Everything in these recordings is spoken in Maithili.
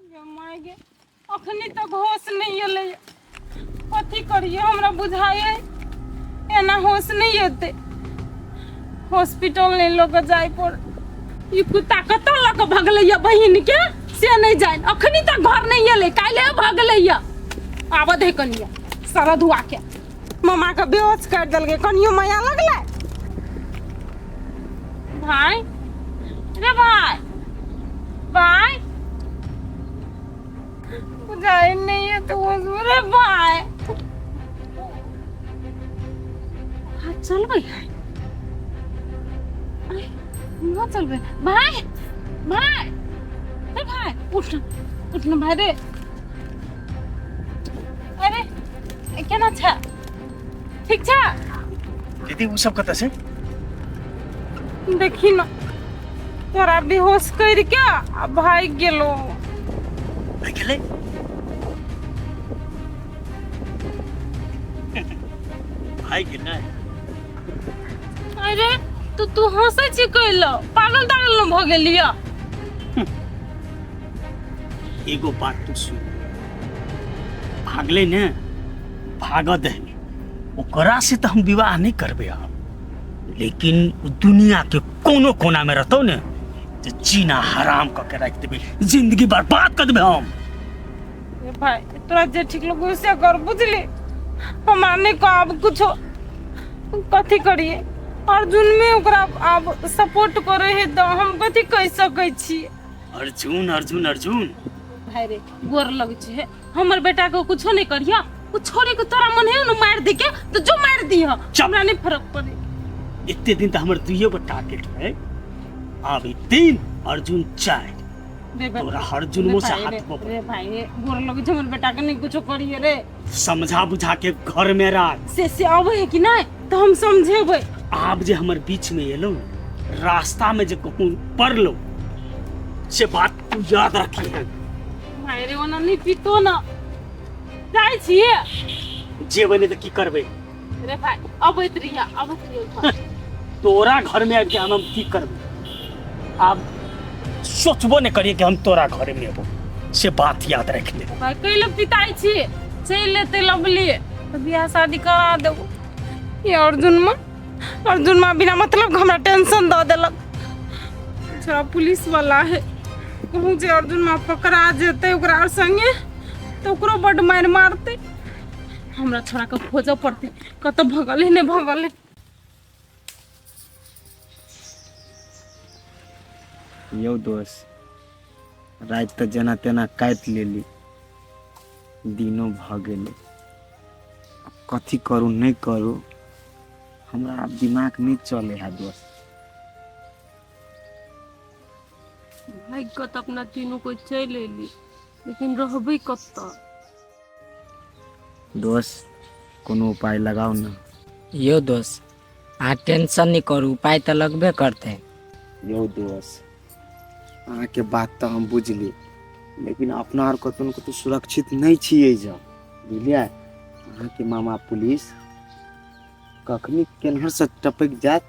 गे माय गे, अखनी तक होश नहि एलै। कथी करिए, हमरा बुझाइए एना होश नहि एतै। हॉस्पिटल नहि लऽ कऽ जाय पड़। ई कुत्ता कतऽ लऽ कऽ भगलैया बहिन के से नहि जानि। अखनी तक घर नहि एलै, काल्हि भगलैया। आबऽ दे कनिया सरधुआ के, मामा के बेहोश कर देलकै। कनियो माया लगलै। भाई रे भाई, भाई बुझाइ नहीं है तो वो रे भाई हाथ चलबै है, मुँह चलबै। भाई, भाई रे भाई, उठ उठ न भाई रे। अरे केना छै? ठीक छै दीदी? ओ सब कतऽ छै? देखी न, तोरा बेहोश कर के आ भागि गेलो। भागि गेलै? भागि गेलै? अरे तो तू हंसै छी कैला? पागल तागल न भऽ गेलिया? एगो बात तू सुन, भागले ने भागऽ दही, ओकरा से तऽ हम विवाह नहि करबै आब, लेकिन उ दुनिया के कोनो कोना में रहतौ ने तऽ जीना हराम कऽ के राखि देबै, जिंदगी बर्बाद कऽ देबै हम। ए भाई, तोरा जे ठीक लगो से कर, बुझली? हमरा नहि कहब कुछो। कथी करिए? अर्जुन में ओकरा आब सपोर्ट करे है तऽ हम कथी कहि सकै छी? अर्जुन, अर्जुन, अर्जुन। भाई रे, गोर लग छै हे, हमर बेटा के कुछो नहीं करिया। उ छोड़ी के तोरा मन है न मार दे के तो जो मार दिह, हमरा नहीं फर्क पड़े। एते दिन तऽ हमर दुइयो गो टारगेट रहे, आब ई तीन, अर्जुन चारि। रे भाई, तोरा अर्जुनमो से रे भाई हाथ रे, बप रे भाई रे, गोर लग छै, हमर बेटा के नहीं कुछो करिए रे। समझा बुझा के घर में राख। से आबै है कि नहीं तऽ हम समझेबै। आब जे हमर बीच में एलौ, रास्ता में जे कहूँ पड़लो, से बात तू याद रखी है। भाई रे, ओना नहीं पीतो ना जाइ छियै। जेबै नहि तऽ की करबै? रे भाई, अबैत रहिया, अबैत रहिया। तोरा घर में आबि के हम की करबै? आब सोचबो नहि करिए कि हम तोरा घर में एबो, से बात याद रख ले। भाई, कैले पिताई छी? चलि एतै लवली तऽ बियाह शादी करा देबो। ये अर्जुन माँ, अर्जुन माँ बिना मतलब के हमरा टेंशन दऽ देलक। छोड़ा पुलिस वाला है, कहूँ जे अर्जुन माँ पकड़ा जेतै ओकरा आर संगे तऽ ओकरो बड्ड मारि मारतै। हमरा छोड़ा के खोजऽ पड़तै, कतऽ भगल है नहि भगल है। यौ दोस्त, राति तऽ जेना तेना काटि लेली, दिनो भऽ गेलै। आब कथी करू नहि करू, हमरा आब दिमाग नहि चलै है दोस्त। भागि कऽ तऽ अपना तीनू कोइ चलि अयली, लेकिन रहबै कतऽ? दोस्त, कोनो उपाय लगाउ ने। यौ दोस्त, अहाँ टेंशन नहि करू, उपाय तऽ लगबे करतै। यौ दोस्त, अहाँके बात तऽ हम बुझली, लेकिन अपना आर कतौ ने कतौ सुरक्षित नहि छियै जब, बुझलियै? अहाँके मामा पुलिस कखनी केन्हरसँ टपकि जायत,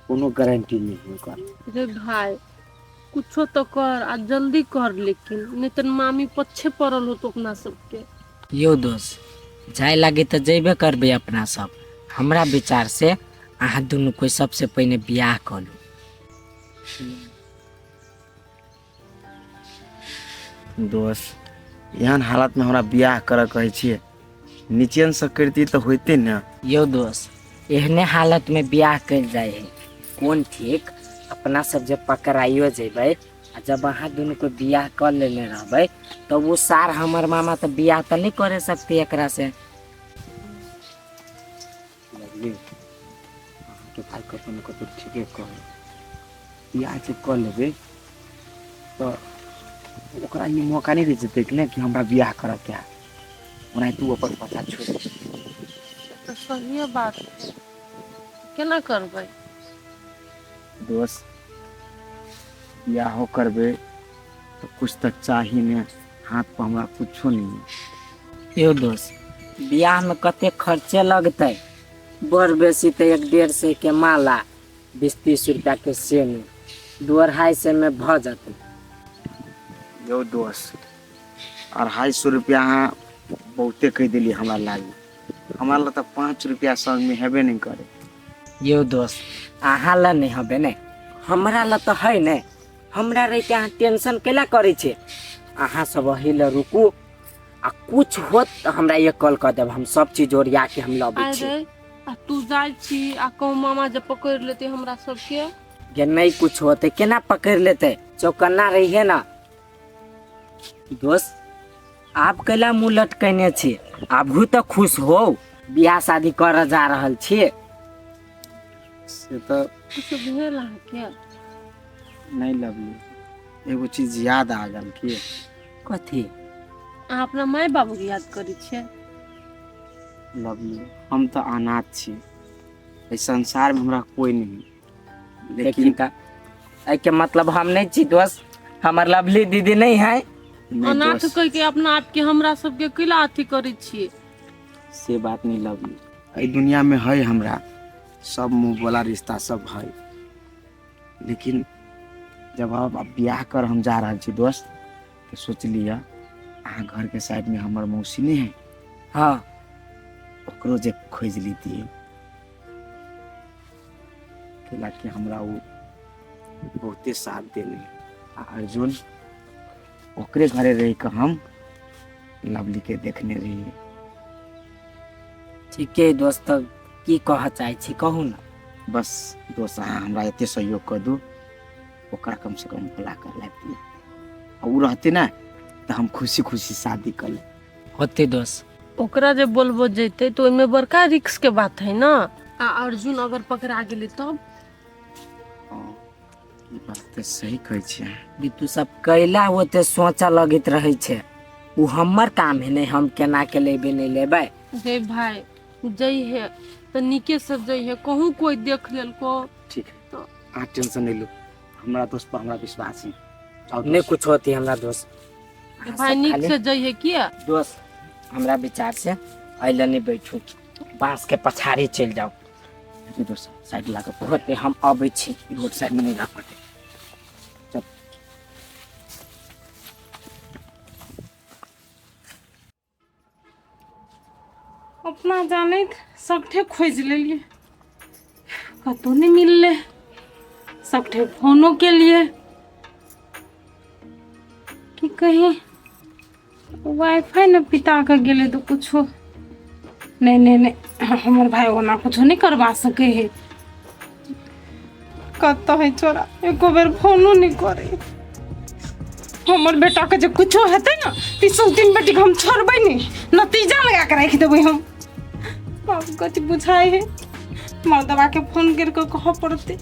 कोनो गारंटी नहि है ओकर। रे भाय, कुछो तऽ कर आ जल्दी कर, लेकिन नहि तऽ मामी पच्छे पड़ल होतो अपना सबके। यौ दोस्त, जाय लागी तऽ जेबे करबै अपना सब। हमरा विचार से अहाँ दुनू कोइ सबसे पहिने बियाह कऽ लू। दोस्त, एहन हालतमे हमरा बियाह करऽ कहै छियै? निचेनसँ करितियै तऽ होइते ने। यौ दोस्त, एहने हालतमे बियाह कयल जाइ है। कोन ठीक, अपना सब जे पकड़ाइयो जेबै आ जब अहाँ दुनू को बियाह कऽ लेने रहबै तऽ ओ सार हमर मामा तऽ बियाह तऽ नहि करे सकतै एकरा से। लगली अहाँके भाय कतौ ने कतौ ठीके कहै। बियाह जे कऽ लेबै तऽ ओकरा ई मौका नहि दे जेतै कि नहि कि हमरा बियाह करऽके है, ओनाहिते ओ अपन पछा छोड़ि देतै। तऽ सहिए बात छै, केना करबै? दोस्त, बियाहो करबै तऽ कुछ तऽ चाही ने, हाथ पर हमरा कुछो नहीं है। यौ दोस्त, बियाहमे कते खर्चे लगतै? बड़ बेसी तऽ 150 के माला, 20-30 रुपया के सेनी, 2-250 में भऽ जेतै। यौ दोस्त, 250 रुपया अहाँ बहुते कहि देलियै हमरा लागी। हमरा लग तऽ 5 रुपया संगमे हेबे नहि करे। यौ दोस्त, अहाँ लए नहि हबे ने, हमरा लए तऽ है ने। हमरा रहिते अहाँ टेंशन केला करै छै? अहाँ सब अही लए रुकू, आ कुछ होत तऽ हमरा एक कॉल कऽ देब, हम सब चीज ओरिया के हम लबै छी। अरे आ तू जाइ छी आ कहूँ मामा जे पकड़ि लेतै हमरा सबके? जे नहीं कुछ होते केना पकड़ लेते, चौकन्ना रहिए ना। दोस्त, आब कैला मुँह लटकेने छी? आबहु तऽ खुश हो, बियाह शादी करऽ जा रहल छी। से तऽ किछु भेल अहाँके? नहि लवली, एगो चीज याद आ गेल। की? कथी? अहाँ अपना माय बाबूके याद करै छियै? लवली, हम तऽ अनाथ छी, एहि संसारमे हमरा कोइ नहीं। लेकिन लेकिन तऽ एहिके मतलब हम नहीं छी दोस्त, हमर लवली दीदी नहीं है। नहि अनाथ दोस्त, कहि के अपना आपके हमरा सबके कैला अथी करै छियै? से बात नहीं लवली, एहि दुनियामे है हमरा सब मुँह वाला रिश्ता सब है, लेकिन जब अब बियाह कर हम जा रहल छी दोस्त, तऽ सोचलियै अहाँ घरके साइडमे हमर मौसी नहि है? हाँ। ओकरो जे खोजि लीतियै, कैलाकि हमरा ओ बहुते साथ देने। आ अर्जुन, ओकरे घरे रहि कऽ हम लवलीके देखने रहियै। ठीके दोस्त, तब की कहऽ चाहै छी, कहू ने। बस दोस्त, अहाँ हमरा एते सहयोग कऽ दू, ओकरा कमसँ कम बुला कर लाबि दिअ, आ ओ रहतै ने तऽ हम खुशी खुशी शादी कऽ लेब। होते दोस्त। ओकरा जे बोलबो जेतै तऽ ओहिमे बड़का रिक्स के बात है ना। आ अर्जुन अगर पकड़ा गेलै तब? हँ, ई बात तऽ सही कहै छियै अहाँ। तू सब कैला ओते सोचऽ लगैत रहै छै? ओ हमर काम है ने, हम केना के लेबै नहि लेबै। गे भाई, जइहे तऽ नीके से जइहे, कहूँ कोई देख लेलको। ठीक है। तो- अहाँ टेंशन नहि लू, हमरा दोस्त पर हमरा विश्वास है। जाउ नहि दोस्त। कुछ होती हमरा दोस्त। अहाँ भाई सब नीक खाली- से जइहे किया? दोस्त, हमरा विचार से एहि लए नहि बैठू, बाँस के पछाड़ी चलि जाउ। जी दोस्त, साइड ला कऽ। होते, हम अबै छी। रोड साइड में नहीं रह पड़ते। चल। अपना जानैत सगठे खोजि लेलियै, कतहु नहि मिललै। सगठे फोनो केलियै कि कहीं वाईफाई ने पिता कऽ गेलै तऽ कुछो नहि। नहि नहि, हमर भाय ओना कुछो नहि करबा सकै है। कतऽ है छोरा? एको बेर फोनो नहि करे। हमर बेटाके जे कुछो हेतै ने, तऽ सौतीन बेटीके हम छोड़बै नहि, नतीजा लगा के राखि देबै हम। आब कथी बुझाइ है, मर्दबाके फोन करि कऽ कहऽ पड़तै,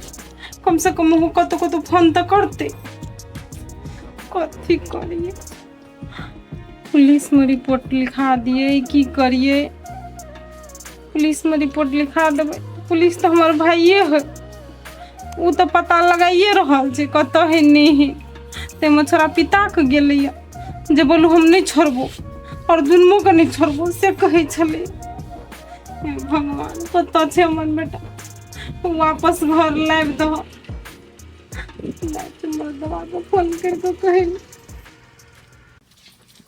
कमसँ कम ओहो कतहु कतहु फोन तऽ करतै। कथी करियै? पुलिसमे रिपोर्ट लिखा दियै? की करियै? पुलिसमे रिपोर्ट लिखा देबै, पुलिस तऽ हमर भाइये है, ओ तऽ पता लगाइए रहल छै कतऽ है नहि है। ताहिमे छोड़ा पिताके गेलैए जे बोलू हम नहि छोड़बो, आओर दुनूके नहि छोड़बो से कहै छलै। हे भगवान, कतऽ छै हमर बेटा? वापस घर लाबि दह। मर्दबाके फोन करि कऽ कहै।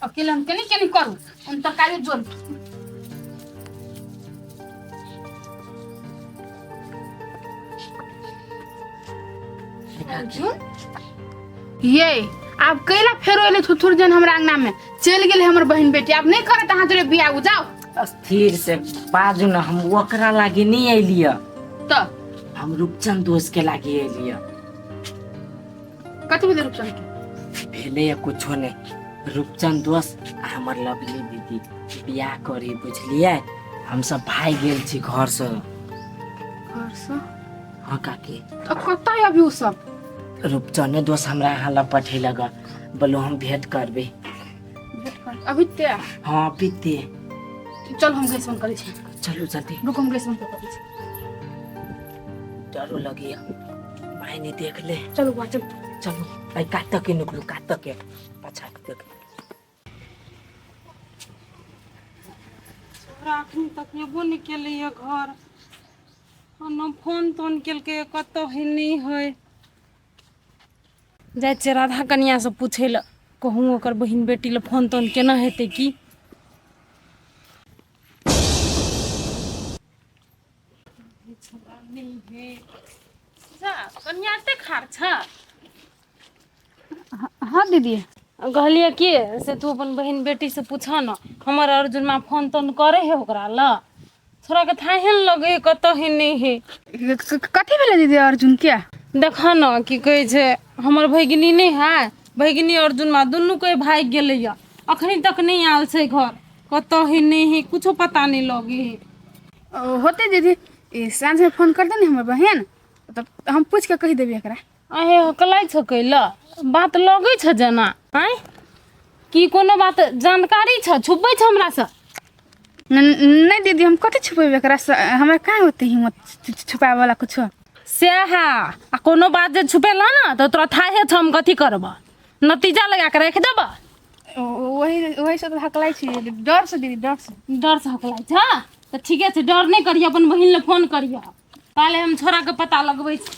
अकेले हम केनी केनी करू, हम तरकारी जोड़। अर्जुन ये आब कैला फेरो एले थुथुर जन हमरा अंगना में चलि गेलै हमर बहिन बेटी। आब नहि करत अहाँ जोरे बियाह, जाओ। स्थिर से बाजू ने, हम ओकरा लागी नहीं अलियै। तऽ हम रूपचंद दोस्त के लागी अलियै। कथी भेलै रूपचंद के? भेलै या कुछो नहीं, रूपचंद दोस्त आ हमर लवली दीदी बियाह करी, बुझलियै? हम सब भागि गेल छी घर से। घर से? हाँ काकी। तऽ कतऽ अभी ओ सब? रूपचंदे दोस्त हमरा यहाँ लग पठेलक, बोलो हम भेंट करबै। भेंट कर अभी ते? हाँ, पीते। चल, हम गैस बंद करै छी। चलू जल्दी। रुक, हम गैस बंद करै छी। डरो लगैया, माय नहीं देख ले। चलू बा, चलू। चलू भाई, कात के निकलू, कात के पाछा के देख। छोरा अखन तक एबो नहि केलैए घर, आ न फोन तोन केलकै, कतऽ है नहि है। जाइ छियै राधा कनियासँ पूछै लए। कहूँ ओकर बहिन बेटी लए फोन तोन केना हेतै की। जा कनिया एते खार छ? हाँ दीदी। कहलियै कि से तू अपन बहिन बेटीसँ पूछऽ ने, हमर अर्जुनमा फोन तोन करै है ओकरा लए? छोड़ाके थाहे ने लगे है, कतऽ है नहि है। कथी भेलै दीदी अर्जुन के? देखऽ ने की कहै छै, हमर भगिनी नहि है, भगिनी अर्जुनमा दुनू कोइ भागि गेलैया, अखनी तक नहि आयल छै घर, कतऽ है नहि है कुछो पता नहि लगे है। ओ, होतै दीदी, ई साँझमे फोन कर दे ने हमर बहिन, तब हम पूछि कऽ कहि देबै एकरा। अहे हकलाइ छ कैला बात लगै छ जेना आँय की कोनो बात जानकारी छ छुपबै छ हमरासँ? नहि दीदी, हम कथी छुपेबै एकरा से? हमरा कहाँ होते हिम्मत छुपावे वाला कुछो। सएह, आ कोनो बात जे छुपेला ने तऽ तोरा थाहे छ हम कथी करबह, नतीजा लगा के राखि देबह। वही वही से तऽ हकलाइ छी डर से दीदी, डर से। डर से हकलाइ छ तऽ ठीके छै, डर नहि करिह, अपन बहिन लए फोन करिह। ताले हम छोड़ाके पता लगबै छी।